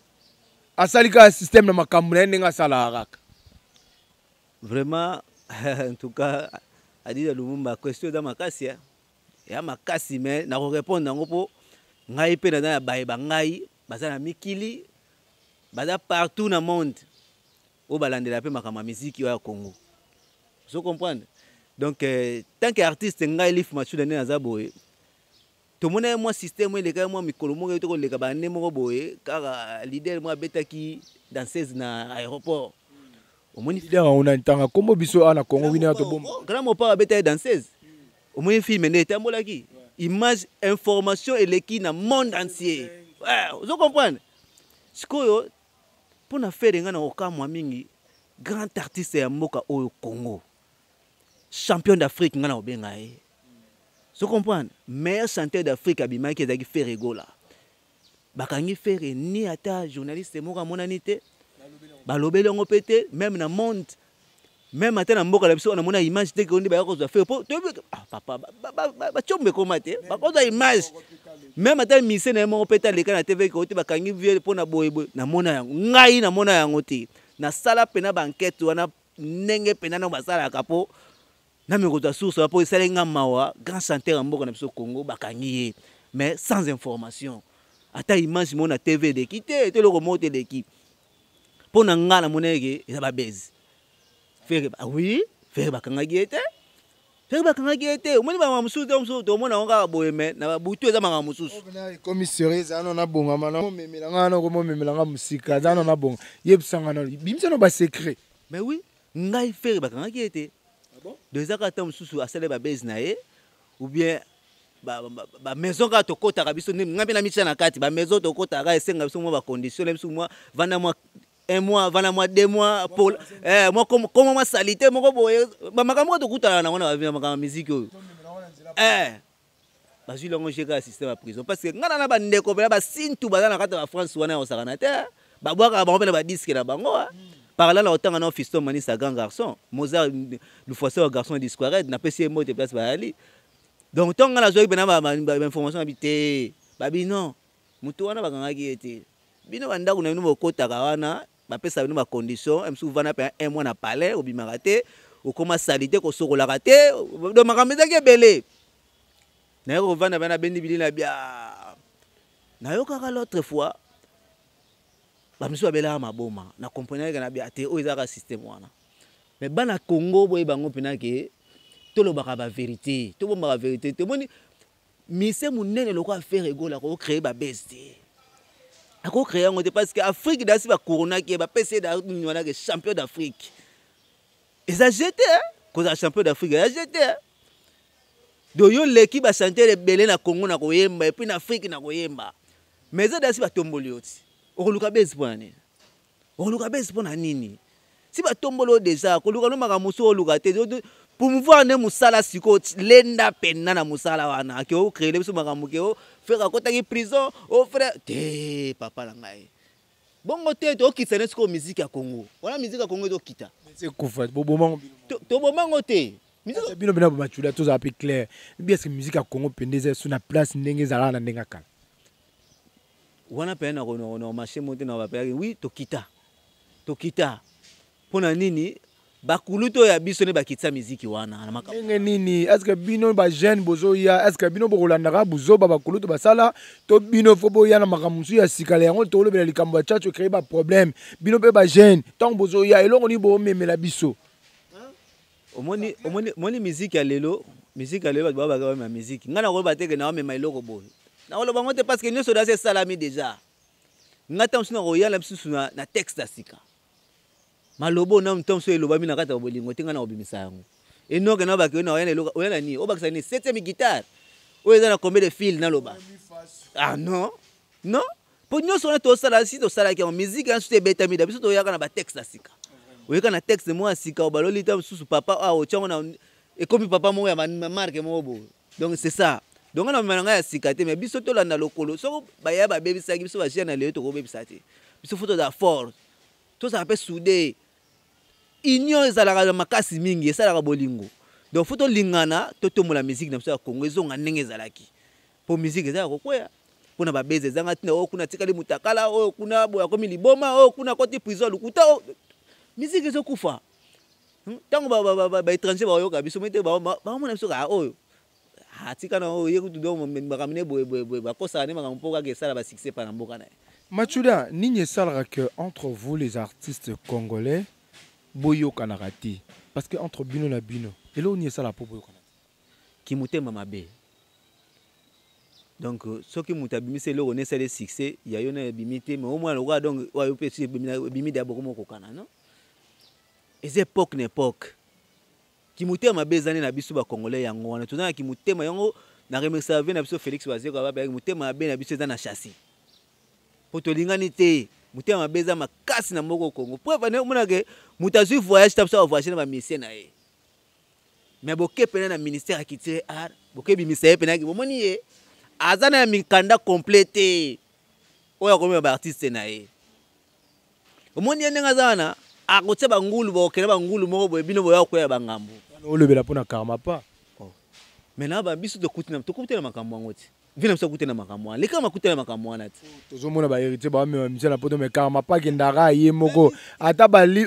asali kaka système na makambo na ye ndenge asalaka kaka? Vraiment, en tout cas, Adida Lumumba, question eza makasi, hein? Ya makasi, mais nakorépondre yango mpo ngai mpe naza na baye ba ngai baza na mikili, baza partout na monde oyo balandela mpe makambo ya miziki oyo ya Congo. Ozo comprendre? Donc tant que artiste ngai Lif Machuda nde naza boye, tomona ye mwa système oyo elekaki mwa mikolo moko ete koleka ba année moko boye, kaka leader moko abetaki danseuse na aéroport. Omoni leader yango na ntanga kombo biso awa na Congo wina tobomba. Grand Mopao abetaki danseuse. Omoni film nde etambolaki. Image, information eleki na monde entier. Ouais, ozo comprendre? Sikoyo mpo na Ferre nga na kokamwa mingi, grand artiste ya mboka oyo Congo, champion d'Afrique nga na kobenga ye. Ozo comprendre? Meilleur chanteur d'Afrique abimaki ezalaki Ferre Gola. Bakangi Ferre ni ata journaliste moko amonani te, balobeli yango mpe te, même na monde, même ata na mboka na biso namona image te ke nde baya kozwa Ferre po toyebi, ah, papa, bacombe ekoma te, bakozwa image. Même ata mise na ye moko mpe te aleka na TV ke te bakangi vie mpo na boye boye, namona yango. Ngai namona yango te. Nasala pena ba enquête wana ndenge pena na basalaka po na meko kozwa source wana po esali nga mawa, grand chanteur ya mboka na biso Congo bakangi ye mais sans information. Ata image moko na TV eleki te, te eloko moko te eleki. Mpo na nga namona eke eza ba buzz. Ferre, ah oui, Ferre bakangaki ye te. Ferre bakangaki ye te. Omoni ba mosusu te, mosusu tomona yango kaka boye, mais na ba butu eza makambo mosusu. Oyo na ekomi sérieux, eza nano nabongama, na momemela nga wana, okomomemela nga mosika, eza nano nabonga. Yebisa nga nano, bimisa nano ba secret. Mais oui, ngai Ferre bakangaki ye te. Ah bon? Donc eza kaka ntango mosusu asali ba buzz na ye, ou bien ba maison kaka tokotaka biso, nde ngai mpe namitia na kati, ba maison tokotaka esenga biso mwa ba condition, na biso mwa vanda mwa un mois, vanda mwa 2 mois, pour, mwa comme mwa salité moko boye, ba makambo oyo tokutana nango na ba makambo ya musique oyo. Bazwi longo jeu kaka système ya prison parce que ngai na bandeko mpe na basintu baza na kati ya ba France wana ya kosakana te, babwakaka bango mpe na ba disque na bango, hein. Par là, na otanga na Fiston Manisa, grand garçon, Mozart Lufoise wa garçon du Squared, na pesi ye mbote place bayali. Donc ntango ngai nazwaki mpe na ba information na bi te, babi non, moto wana bakangaki ye te. Bino ba ndako na bino bokotaka wana, bapesa bino ba condition, même si ovanda mpe un mois na palais, obimaka te, okoma salite, kosokolaka te, donc makambo ezalaki ebele. Naye kovanda mpe nabendi bilili na bia. Nayokaka l'autre fois, bamisusu babelaka maboma, na comprenaki na bia te, oyo ezalaka système wana. Mais bana Congo boyeba yango mpena ke tolobaka ba vérité, tobombaka vérité te. Omoni mise monene lokola Ferre Gola ako créer ba buzz te. Ako créer yango te parce que Afrique dasi ba coronaki ye, ba pesi ye da nini wana ke champion d'Afrique. Eza jete, hein? Kozala champion d'Afrique eza jete, hein? Donc yo leki ba chanteur ebele na Congo na koyemba et puis na Afrique na koyemba. Mais eza dasi ba tomboli yo ti. Okoluka buzz pona nini? Okoluka buzz pona nini? Si ba tomboli yo déjà, koluka no makambo mosusu oluka te. Promouvoir nde mosala sikoyo, lenda pena na mosala wana. Ke o créer biso makambo ke o frère akotaki prison, o frère te papa na ngai. Bongo te tokitisa nde sikoyo musique ya Congo. Wana musique ya Congo ezokita. C'est kufa, bobomango bino. Tobomango te. Musique bino bino ba chula tozala pe clair. Bien que musique ya Congo pende eza sous na place ndenge ezalaka na ndenge ya kala. Wana mpenza na marché mo te na bapeyaki wi tokita tokita mpo na nini bakulutu oyo ya biso nde bakitisa miziki wana na makambo ndenge nini? Est-ce bino bajeune bozoya, est-ce bino bokolandaka buzoba bakulutu basala to bino fo boya na makambo mosusu ya sikala? Yango tokolobela likambo ya tchatcho ecréer baproblème. Bino mpe bajeune, ntango bozoya, eloko nini boomemela biso? Omoni, omoni, omoni miziki ya lelo, miziki ya lelo, bato babaka bamema miziki. Ngai nakoloba te ke naomema eloko boye, nakoloba yango te, parce que nyonso dasi esalami déjà. Ngai ntango mosusu nakoya na bisusu na texte ya sika, maloba oyo ntango mosusu elobami na kati ya bolingo te, ngai nakobimisa yango. Enoke na bake na oya na eloko oya na nini, obakisa nini, septième guitare oyo eza na combien de fil, naloba ah non non, mpo nyonso wana tosala si tosalaki yango. Miziki wana susu ebetami da biso toyaka na batexte ya sika. Oyeka na texte moko ya sika, obaloli ta mosusu papa awa, otyango na ekomi papa moko ya marke moko boye. Donc c'est ça. Donc nga na mema na ngai ya sika te, mais biso tolanda lokolo. Soko baya babebisaki biso, bajeune na lelo tokobebisa te. Biso fo tozala fort, tozala mpe soudé. Union ezalaka na makasi mingi, esalaka bolingo. Donc fo tolingana, totombola musique na biso ya Congo, ezonga ndenge ezalaki, mpo musique eza ya kokweya mpona babeze ezanga ntina. Oyo kuna atikali mutakala, oyo kuna boye akomi liboma, oyo kuna akoti prison ya lokuta. Oyo musique ezokufa ntango baétranger baoyoka biso te, baomona biso kaka oyo atika na oyo ye kutu. Donc makambo ne boye boye boye, bakosaka nde makambo mpo kaka esala basuccès pa na mboka na ye. Machuda, nini esalaka que entre vous les artistes congolais boyokanaka te? Parce que entre bino na bino, eloko nini esalaka mpo boyokanaka? Kimotema mabe. Donc soki moto abimisi eloko ne esali succès ya yo na ebimi te, mais omwana lokola donc oyo mpe esi ebimi da bokoma okokana. Non, eza époque na époque. Kimotema mabe eza nde na biso bacongolais. Yango wana toza na kimotema yango. Na remercier vieux na biso Félix Wazekwa, babeyaki motema mabe na biso eza na chassis mpo tolingani te. Motema mabe eza makasi na mboka Congo. Preuve, omonake moto azwi voyage ta biso, avoyage na bamusicien na ye, mais boke pene na ministère ya culture, art, boke bimisa ye penaki, bomoni ye aza na mikanda complet te oyo akomema baartiste na ye. Omoni ye ndenge aza wana, akotia bangulu, bakokenda bangulu moko boye, bino boya kokwela bangambo. Olobela mpona Karmapa. Oh. Maintenant biso tokuti na makambo yango ti vi na biso akuti na makambo wana, leka makuti na makambo wana ti. Tozomona bahéritier bamema misala na poto, mais Karmapa akendaka ye moko. Ata bali,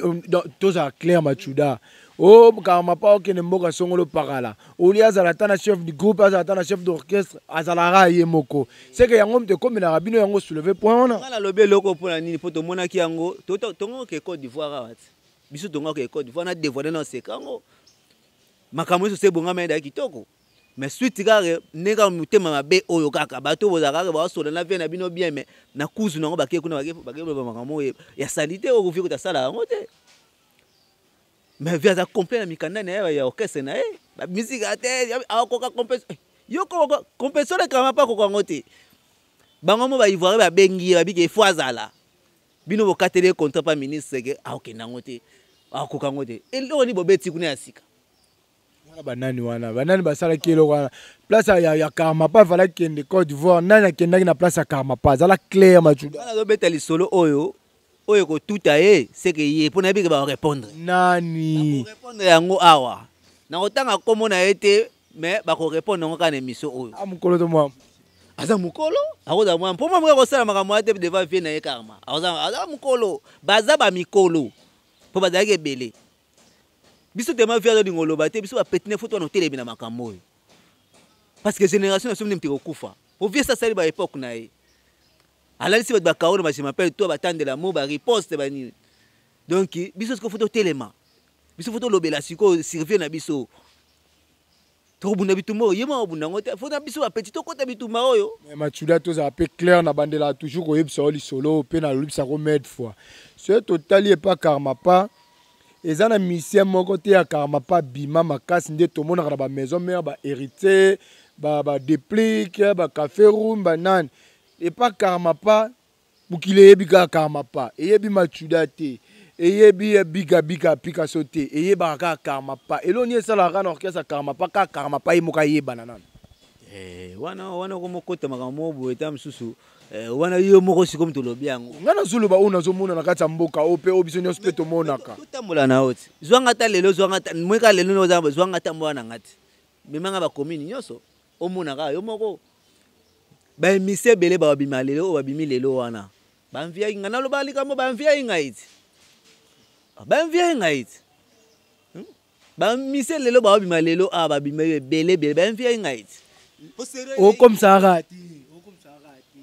tozala clair, Machuda, o Karmapa okende mboka songolo pakala, oli azala ata na chef du groupe, azala ata na chef d'orchestre, azalaka ye moko. Seke yango moto ekomelaka bino yango, soulever point wana. Nga nalobi eloko mpona nini? Mpo tomonaki yango, tongaki Côte d'Ivoire awa ti biso tongaki Côte d'Ivoire na dévoile na oseka yango, makambo nyonso se ebongama, yedaki kitoko. Mais suite kaka ndenge kaka motema mabe oyo kaka bato bozala kaka baosola na vie na bino bien, mais na kuzu nango bake kuna, bakoloba makambo oyo ya sali te, oyo kofi kota yango te. Mais vieux aza complet na mikanda na ye ya orchestre na ye, bamusike te akoka yo compétition na Karmapa, akoka yango te. Bango mo baivoirien babengi ye, babiki efo azala. Bino bokateli ye contrat pa ministre ke akokenda yango te, akoka yango te. Eloko nini bobeti kuna ya sika? Wana banani wana, banani basalaki eloko wana? Place ya Karmapa afalaki kende Côte d'Ivoire, nani akendaki na place ya Karmapa? Azala clair, Machuda. Wana azobeta lisolo oyo oyo ekotuta ye seke ye mpo nayebi ke bakorépondre. Nani? Bakorépondre yango awa, nakotanga nkombo na ye te, mais bakorépondre yango kaka na émission oyo. Ah, mokolo to mwa? Aza mokolo, akozala mwana mpo mwa kosala makambo wana te devant vieux na ye Karma. Aza mokolo, baza bamikolo mpo bazalaki ebele. Biso tema vieux azolinga oloba te. Biso bapetine fo twana otelemi na makambo oyo, parce que génération na biso nde moto ekokufa. Po vieux asali baépoque na ye, alalisi bato bakao na bajema mpe to batandela mo bariposte banini. Donc biso sikoyo fo totelema, biso fo tolobela sikoyo survie na biso. Tokobunda bitumba oyo, ye moko abunda yango te. Fo na biso bapeti tokɔta bitumba oyo. Mais Machuda, tozala mpe clair. Na bandelaka toujours koyebisa yo lisolo mpe nalobisako maintes fois. Soki totali epa Karmapa, eza na musicien moko te ya Karmapa bima makasi nde tomonaka na bamaison mare, bahéritier, badeplique, bacafé room, banani. Epa Karmapa, mokili eyebi kaka Karmapa, eyebi Machuda te, eyebi Bigabika Picasso te, eyebaka kaka Karmapa. Eloko nini esalaka kaka na orchestre ya Karmapa, kaka Karmapa ye moko ayebana nano? Eh, wana wana okomokota makambo moko boye ta mosusu, eh, wana yo moko sikomi tolobi yango. Ngai nazoloba oyo nazomona na kati ya mboka oyo mpe oyo biso nyonso mpe tomonaka. Totambola na yo ti zwanga ata lelo, zwanga ata mweka lelo, zwanga ata mwana nga ti memanga bakomini nyonso, omona kaka yo moko. Baemission ebele babima lelo oyo babimi lelo wana banviaki ngai, nalobaka likambo banviaki ngai ti, banviaki ngai ti. Bamise lelo babima lelo awa babima yo ebele ebele banviaki ngai ti. Okomisaka te, okomisaka te.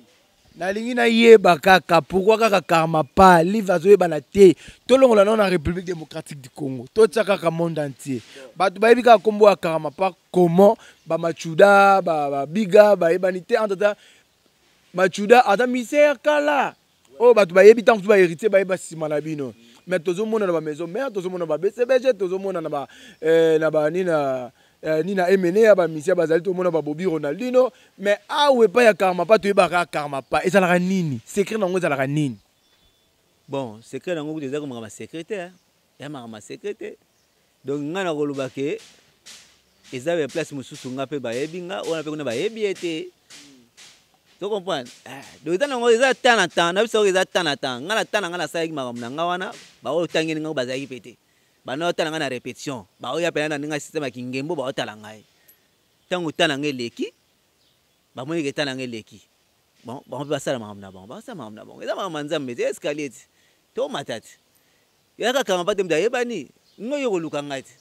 Nalingi nayeba kaka pourquoi kaka Karmapa Live azoyebana te. Tolongola nao na République démocratique du Congo, totia kaka monde entier. Bato bayebi kaka nkombo ya Karmapa, comment bamachuda babiga bayebani te. Entre temps Machuda aza mise ya kala oyo bato bayebi, ntango mosusu bahéritier bayeba nsima na bino. Mais tozomona na bamaison mare, tozomona ba BCBG, tozomona na ba na ba nina nina emene ya bamisia bazali, tomona babobi Ronaldino. Mais awa epai ya Karmapa toyebaka Karmapa ezalaka nini, secret nango ezalaka nini? Bon, secret nango kutu eza makambo ya secret te, ya makambo ya secret te. Donc ngai nakoloba ke eza ya place mosusu nga mpe bayebi nga wana mpe kuna bayebi ye te. To comprendre? Donc eza nango, eza temps na temps na biso, eza temps na temps. Nga na temps na nga nasalaki makambo na nga wana, baoyo otangeli nga bazalaki mpe te. Banda otala nga na répétition, baoya mpena na ndenge ya système ya kingembo, baotala ngai ntango temps na nga eleki, bamoni ke temps na nga eleki. Bon, bango mpe basala makambo na bango, basala makambo na bango. Eza makambo ya Nzambe te, escalier te, tomata te. Yaka kanga pa te, moto ayebani ngo yo koluka ngai te,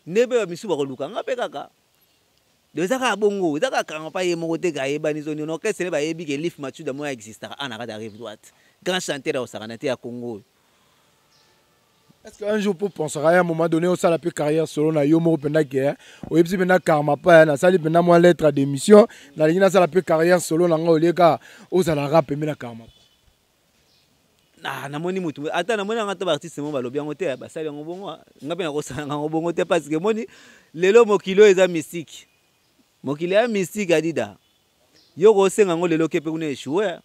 nde mpe bamisusu bakoluka nga mpe kaka. Donc eza kaka bongo, eza kaka kanga pa ye moko te ke ayebani. So na orchestre nde bayebi ke Lif Machuda moko existaka a na kati ya rive droite, grand chanteur ya kosakana te ya Congo oyo. Est-ce qu'un jour pour penser à un moment donné osala mpe carrière solo na yo moko mpenza, ke oyebisi mpenza Karmapa ya nasali mpenza mwa lettre ya démission, nalingi nasala mpe carrière solo na ngai, olieka ozalaka pembe na Karmapa? Ah, namoni mutu ata namoni yango, ata baartiste mo balobi yango te, basali yango bongo. Nga mpe nakosala yango bongo te, parce que moni lelo mokili oyo eza mystique, mokili ya mystique. Adida, yo kosenga yango lelo ke mpe kuna échoué,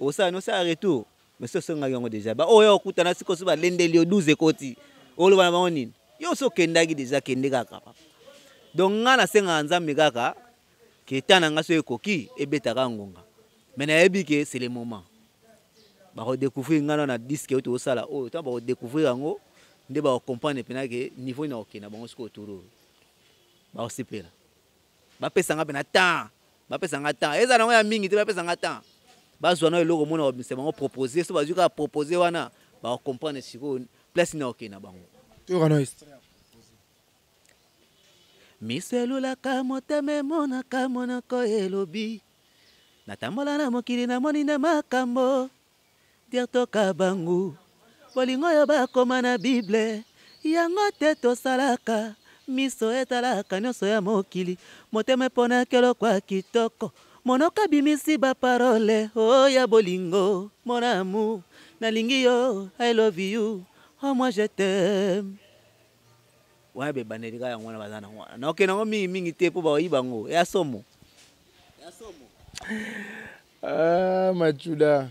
osala nosala retour. Mais so osengaki yango déjà, baoyo okutana sikoyo so balendeli yo 12 ekoti, oloba na bango nini? Yo so okendaki déjà, kende kaka papa. Donc nga nasengaka Nzambe kaka ke ta na nga so ekoki ebetaka ngonga. Mais nayebi ke c'est le moment bakodécouvrir nga na disque oyo tozosala oyo. Ntango bakodécouvrir yango nde bakocomprendre mpena ke niveau nini nakokenda bango sikoyo. Tour oyo bakosepela, bapesa nga mpena temps, bapesa nga temps. Eza nango ya mingi te, bapesa nga temps, bazwa na eloko mona babimisa bango propose. So bazwi kaka propose wana, bakocomprendre sikoyo place nini nakokenda bango. Miso elulaka, motema emonaka, monoko elobi. Natambola na mokili, namoni nde makambo. Dirtoka bangu bolingo oyo bakoma na Bible yango te tosalaka. Miso etalaka nyonso ya mokili, motema eponaka eloko ya kitoko, monoko abimisi baparole oyo ya bolingo. Mon amour, nalingi yo, I love you, oh moi je t'aime. Wana bebandeli kaka yango wana, baza nango wana. Naokende yango mingimingi te mpo baoyiba yango ya somo, ya somo. Ah, Machuda,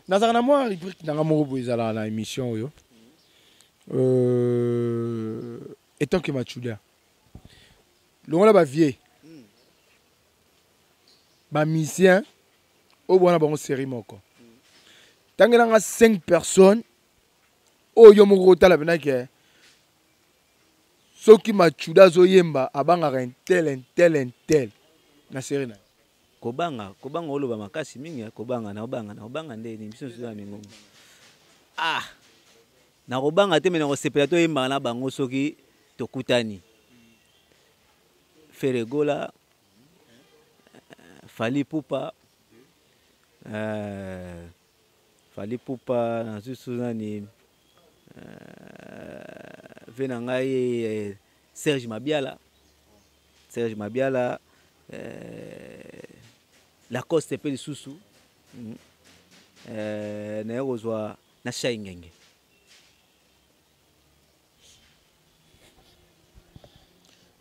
nazalaka na mwa rubrique nanga moko boye ezalaka na émission oyo. Etant que Machuda, longola bavie bamusicien oyo bwana bango série moko, tangelanga 5 personnes oyo yo moko otala mpena ke soki Machuda azoyemba abangaka intel, intel, intel na série na ye. Kobanga, kobanga, oloba makasi mingi. Kobanga, naobanga, naobanga nde nini? Biso nyonso na mingongo. Ah, nakobanga te, me nakosepela toyembaka na bango soki tokutani. Ferre Gola, Fally Ipupa, Fally Ipupa, nazwi su nani, ve na ngai Serge Mabiala, Serge Mabiala, Lacoste mpe lisusu naye kozwa na Shai Ngenge.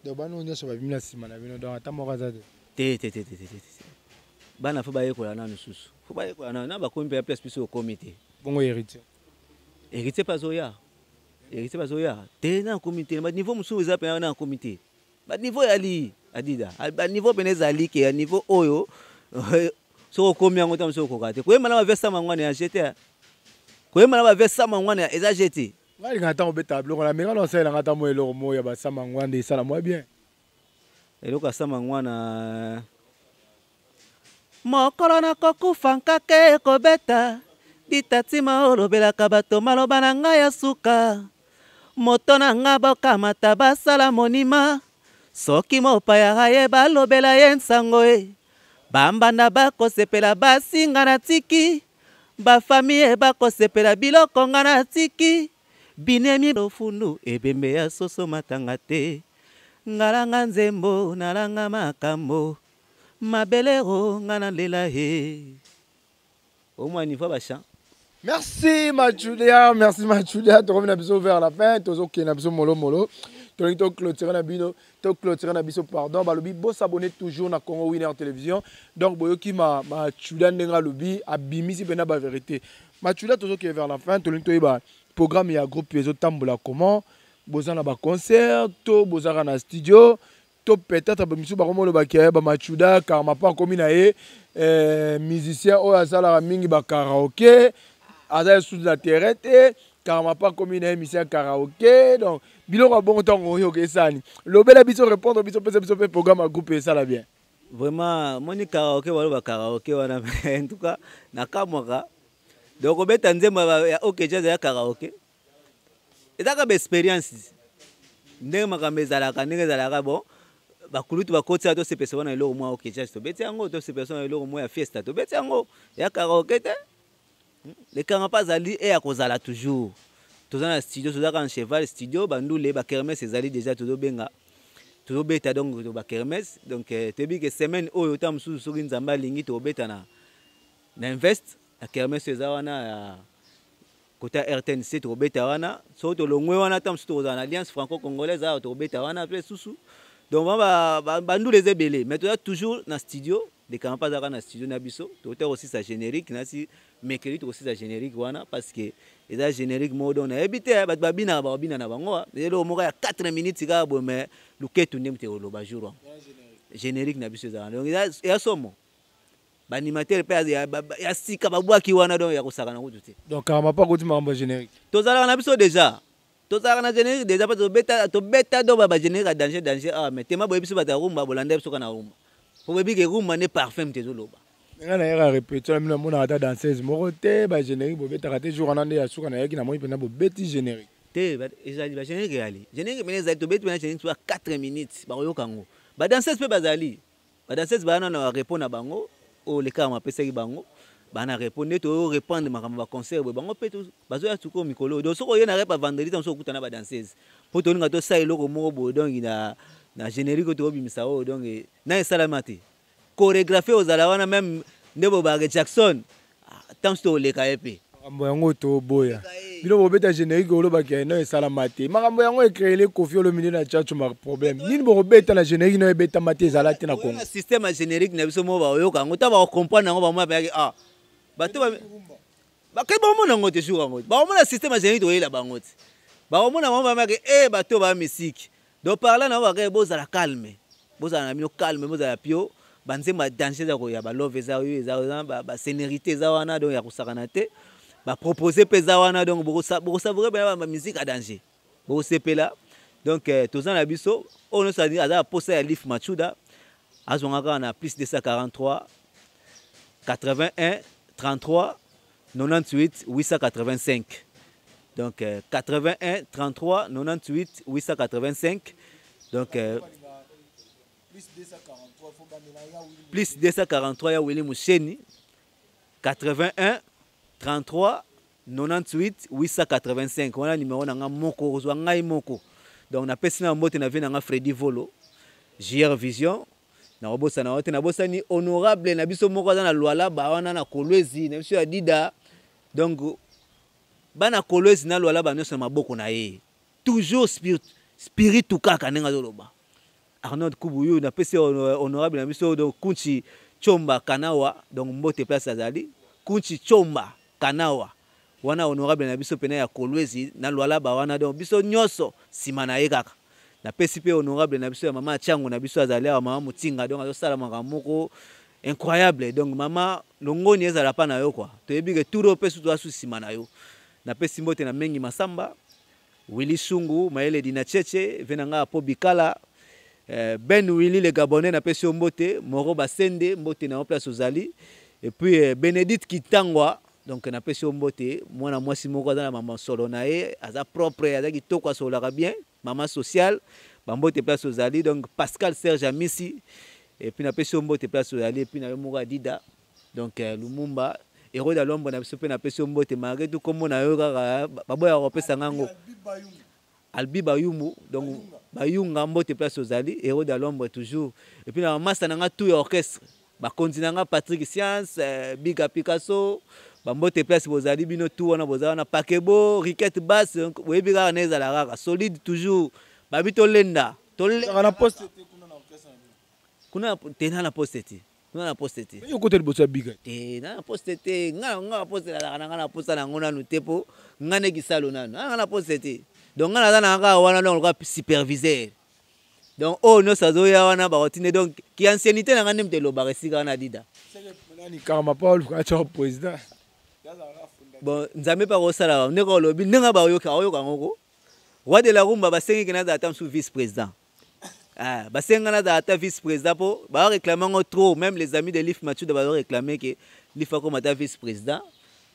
Donc bana oyo nyonso babimi na nsima na bino, donc ata moko aza te? Te, te, te, te, te, te. Bana fo bayekola nanu susu, fo bayekola nanu na bakomi mpe ya place biso okomi te. Bongo Héritier? Héritier mpe azoya, Héritier mpe azoya te. Na akomi te, baniveau mosusu eza mpena na akomi te. Baniveau eyali, Adida, baniveau mpena ezali ke ya niveau oyo soki okomi yango ta mosusu okoka te koyemba na bavie sama ngwana ya jete, koyemba na bavie sama ngwana eza jete. Ngai alingaka ntango obetaka biloko na menga na osalelanga ata mwa eloko moko ya basama ngwanda esala mwa bien. Eloko ya Sama Ngwana. Mokolo nakokufa nkake ekobeta ditatima olobelaka bato maloba na ngai ya suka moto na nga bokamata basala monima soki mopaya aye balobela ye nsango e bambanda bakosepela basinga na tiki bafamie bakosepela biloko nga na tiki binemi lofundu ebembe ya soso matanga te ngalanga nzembo nalanga makambo mabelero nga nalela he omwa niveau ba chant. Merci ma Julia, merci ma Julia. Tokomi na biso vers la fin, tozokende na biso molo molo. Tolingi to clôturer na bino, to clôturer na biso pardon. Balobi bo s'abonner toujours na Congo Winner Télévision. Donc boyoki ma ma Julia ndenge alobi abimisi pena ba vérité. Ma Julia tozokende vers la fin, tolingi toyeba programme ya groupe ezotambola comment, boza na ba concert to bozaka na studio to peut-être ba misusu bakomi oloba ke ba Machuda Karmapa akomi na ye eh, musicien oyo asalaka mingi ba karaoke aza lisusu na terrain te Karmapa akomi na ye musicien karaoke donc biloko ya bongo ntango oyoka esani lobela biso répondre biso pesa biso mpe programme ya groupe esala bien. Vraiment moni karaoke baloba karaoke wana en tout cas nakamwaka donc obeta nzembo ya OK Jazz ya karaoke ezaka ba experience ndenge makambo ezalaka ndenge ezalaka bon bakulutu bakotisa tosepesa wana eloko mwa OK Jazz tobeti yango tosepesa wana eloko mwa ya fiesta tobeti yango ya karaoke te lekanga mpe azali e ya kozala toujours toza na studio tozalaka na cheval studio bandule bakermesse ezali déjà tozobenga tozobeta donc bakermesse donc eh, toyebi ke semaine oyo ta mosusu soki nzambe alingi tokobeta na na invest na kermesse eza wana ya kota rtnc tokobeta wana soki tolongwe wana ta mosusu tokozala na alliance franco congolaise awa tokobeta wana mpe susu donc bandula eza ebele mais toza toujours na studio dekama mpe azalaka na studio na biso tokota kosisa générique nasi mercredi tokosisa générique wana parce que eza générique moko donc nayebi te eh, bato babinaka bakobina na bango ah. eloko moko ya 4 minutes kaka boye mais luketu nde moto ekoloba jour wana générique na biso ezalaka donc eza somo baanimateur mpe ya sika babwaki wana donc ya kosakana kutu te. Donc karama mpe akoti makambo ya générique. Tozalaka na biso déjà tozalaka na générique déjà mpe tobeta tobeta donc ba générique ya danger danger awa ah, mais tema boyebi biso bato ya rumba bolanda biso kaka na rumba mpo boyebi ke rumba nde parfum te ezoloba. Nga nayaka répétition na bino namonaka ata danseuse moko te ba générique bobetaka te jour wana nde ya suka nayaki namoni mpenza bobeti générique. Te ezali ba générique eyali générique mpenza ezali tobeti mpenza générique ba 4 minutes bakoyoka yango ba danseuse mpe bazali ba danseuse baa nano repos na bango oyo lekama apesaki bango baa na repos nde toyo reprendre makambo ba concert boye bango mpe bazoya sikoyo mikolo oyo donc soki oye na rep ya vendredi ntango soki okuta na ba danseuse mpo tolinga tosala eloko moko boye donc na, na générique oyo tokobimisa oyo donc na esalama te chorégraphie ozala wana meme nde bobake Jackson ntango soki tokoleka ye mpe Makambo yango toboya. Bino bobeta générique olobaki ya no esalama te. Makambo yango ecréele Koffi Olomide na Tchatcho ma problème. Nini bokobeta na générique no ebetama te ezala te na Congo. Système ya générique na biso moko bakoyoka yango ntango bakocomprendre yango bango bayaki ah bato bakei bakomona yango te jour yango bakomona système ya générique toyela bango te bakomona bango bayaki e bato ba misiki donc par là na bango bakei bozala calme bozala na bino calme bozala pio banzembo ya danger eza koya balove eza oyo eza basenerité eza wana donc ya kosakana te bapropose mpe eza wana donc bokosavoure bena bamusike ya danger bokosepela donc eh, toza na biso oyo nyonso aza na posa ya lif machuda azwanga kaka na plus 243 81 33 98 885 donc 81 33 98 885 donc euh, plus 243 ya Willy Musheni 81 33 98 885 wana numero na nga moko ozwa ngai moko donc napesi na mbote na vie na nga Freddy Volo JR Vision nakobosana yo te nabosani honorable na biso moko aza na Lualaba wana na Kolwezi na biso ya Dida donc bana Kolwezi na Lualaba nyonso na maboko na ye toujours spirit spiritu kaka ndenge azoloba Arnold Kubuyu napesi honorable na biso donc Kunchi Chomba Kanawa donc mbote place azali Kunchi Chomba Kanawa wana honorable na biso pena ya Kolwezi na Lualaba wana donc biso nyonso nsima na ye kaka napesi mpe honorable na biso ya mama Chango na biso azali awa mama Mutinga donc azosala makambo moko incroyable donc mama longoni ezala pa na yo quoi toyebi ke tour oyo mpe sutu asu nsima na yo napesi mbote na Mengi Masamba Willy Sungu Mayele Dina Cheche ve na ngai Apo Bikala Eh, ben Willy le Gabonais napesi yo mbote, Moro Basende mbote na yo place ozali. Et puis eh, Benedicte Kitangwa donc napesi yo mbote, mwana mwasi moko aza na mama solo na ye, aza propre, aza kitoko asololaka bien, mama sociale, ba mbote place ozali. Donc Pascal Serge Amisi et puis napesi yo mbote place ozali et puis na yo moko Adida. Donc eh, Lumumba Hérode Alombo na biso pe napesi yo mbote malgré tout kombo na yo kaka baboyaka kopesa ngango. Albi Bayumbu donc Bayunga mbote place ozali héros de l'ombre toujours et puis na masta na nga tout ya orchestre bakonzi na nga Patrick Science euh, Biga Picasso bambote place bozali bino tout wana boza wana Pakebo Riquette Basse donc boyebi kaka na ezala kaka solide toujours babi tolenda tolenda na poste te kuna na orchestre kuna te na poste te kuna na poste te. Yo kota liboso ya biga. Te na poste te nga nga poste na nga na poste na ngo nanu te po nga ne kisalo nanu. Nga na poste te. Donc nga naza na nga wana donc lokola superviseur. Donc oyo oh, nyonso azoya wana bakotinde donc ki anciennité na nga nde moto elobaka esika wana dida. Nani karma Paul acha président. Bon Nzambe mpe akosala ndenge olobi ndenge bayoka aoyoka yango ko. Roi de la rumba basengi ke nazala ata mosusu vice président. Ah, basenga nazala ata vice président mpo bareklame yango trop même les amis de lif machuda bazoreklame ke lif akoma ata vice président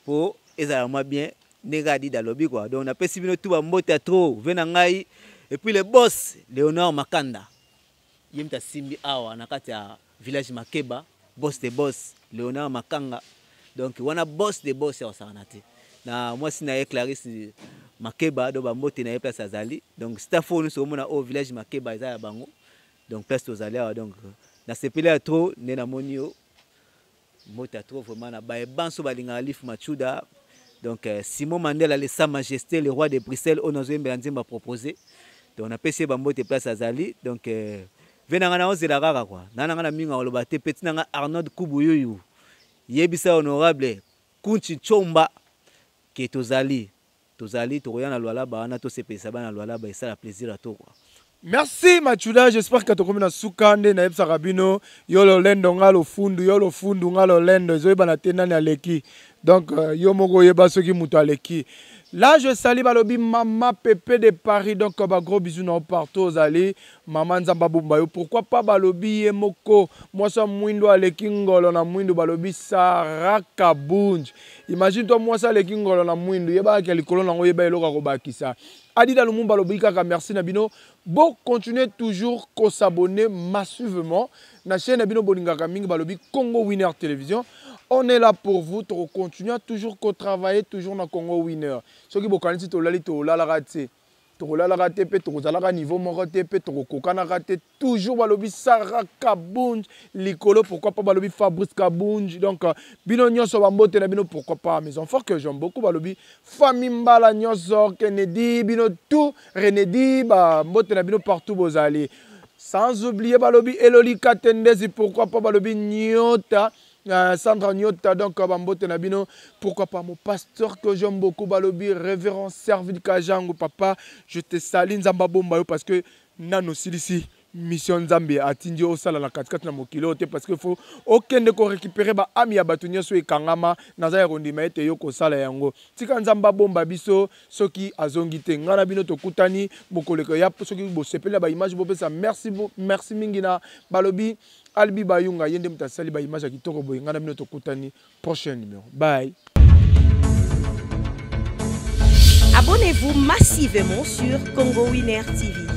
mpo ezala mwa bien ndenge adida alobi kua donc napesi bino tu bambote ya trop ve na ngai et puis le boss léonard makanda ye moto asimbi awa na kati ya village makeba boss de boss léonard makanga donc wana boss de boss ya kosakana te na mwasi na ye clarisse makeba donc bambote na ye place azali donc staff oyo nyonso omona oyo village makeba eza ya bango donc place tozali awa donc nasepeli ya trop nde namoni yo mbote ya trop vraiment na baye banso balingaka lif machuda donc euh, simon mandela le sa majesté le roi de bruxelles oyo nazoyembela nzembo aproposé donc napesi ye bambote place azali donc euh, ve na ngai naozela kaka kua na na ngai na mingi akoloba te peti na ngai arnold kubuyuyu yebisa honorable kunchi nchomba ke tozali tozali tokoya na lualaba wana tosepelisa bana lualaba esala plaisir ya to kua Merci Machuda, j'espère que tokomi na suka nde nayebisaka bino yo lolendo nga lofundu yo lofundu nga lolendo ezoyebana te nani aleki donc euh, yo moko oyeba soki moto aleki là je sali balobi mama pepe de Paris donc ba gros bisous na partout ozali mama nzambe abomba yo pourquoi pas balobi ye moko mwasi ya mwindo aleki ngolo na mwindo balobi Sarah Kabunj imagine toi mwasi aleki ngolo na mwindo yebaka ke likolo nango yeba eloko akobakisa Adida Lumumba alobi kaka merci na bino. Bo continuer toujours ko s'abonner massivement na chaîne na bino bolingaka mingi balobi Congo Winner Télévision. On est là pour vous, to continuer toujours ko travailler toujours na Congo Winner. Soki bokanisi tolali tolalaka te. Tokolalaka te mpe tokozalaka niveau moko te mpe tokokokanaka te toujours balobi Sarah Kabunj likolo pourquoi pas balobi Fabrice Kabunj donc euh, bino nyonso bambote na bino pourquoi pas mes enfants que j'aime beaucoup balobi famille Mbala nyonso Kennedy bino tout Renedi ba mbote na bino partout bozali sans oublier balobi Eloli Katendezi pourquoi pas balobi Nyota euh, Sandra Nyota donc euh, bambote na bino pourquoi pas mon pasteur que j'aime beaucoup balobi révérend Servil Kajangu papa je te salue Nzamba bomba yo parce que nanu osilisi mission nzambe atindi yo osala na katikati na mokili oyo te parce que faut okende korécupere baami ya bato nyonso ekangama naza ya kondima ete yo kosala yango tika nzambe abomba biso soki azongi te ngai na bino tokutani mokoleko ya soki bosepeli na baimage bopesa merci, merci mingi na balobi albi bayunga ye nde moto asali baimage ya kitoko boye ngai na bino tokutani prochain numéro bye Abonnez-vous massivement sur Congo Winner TV.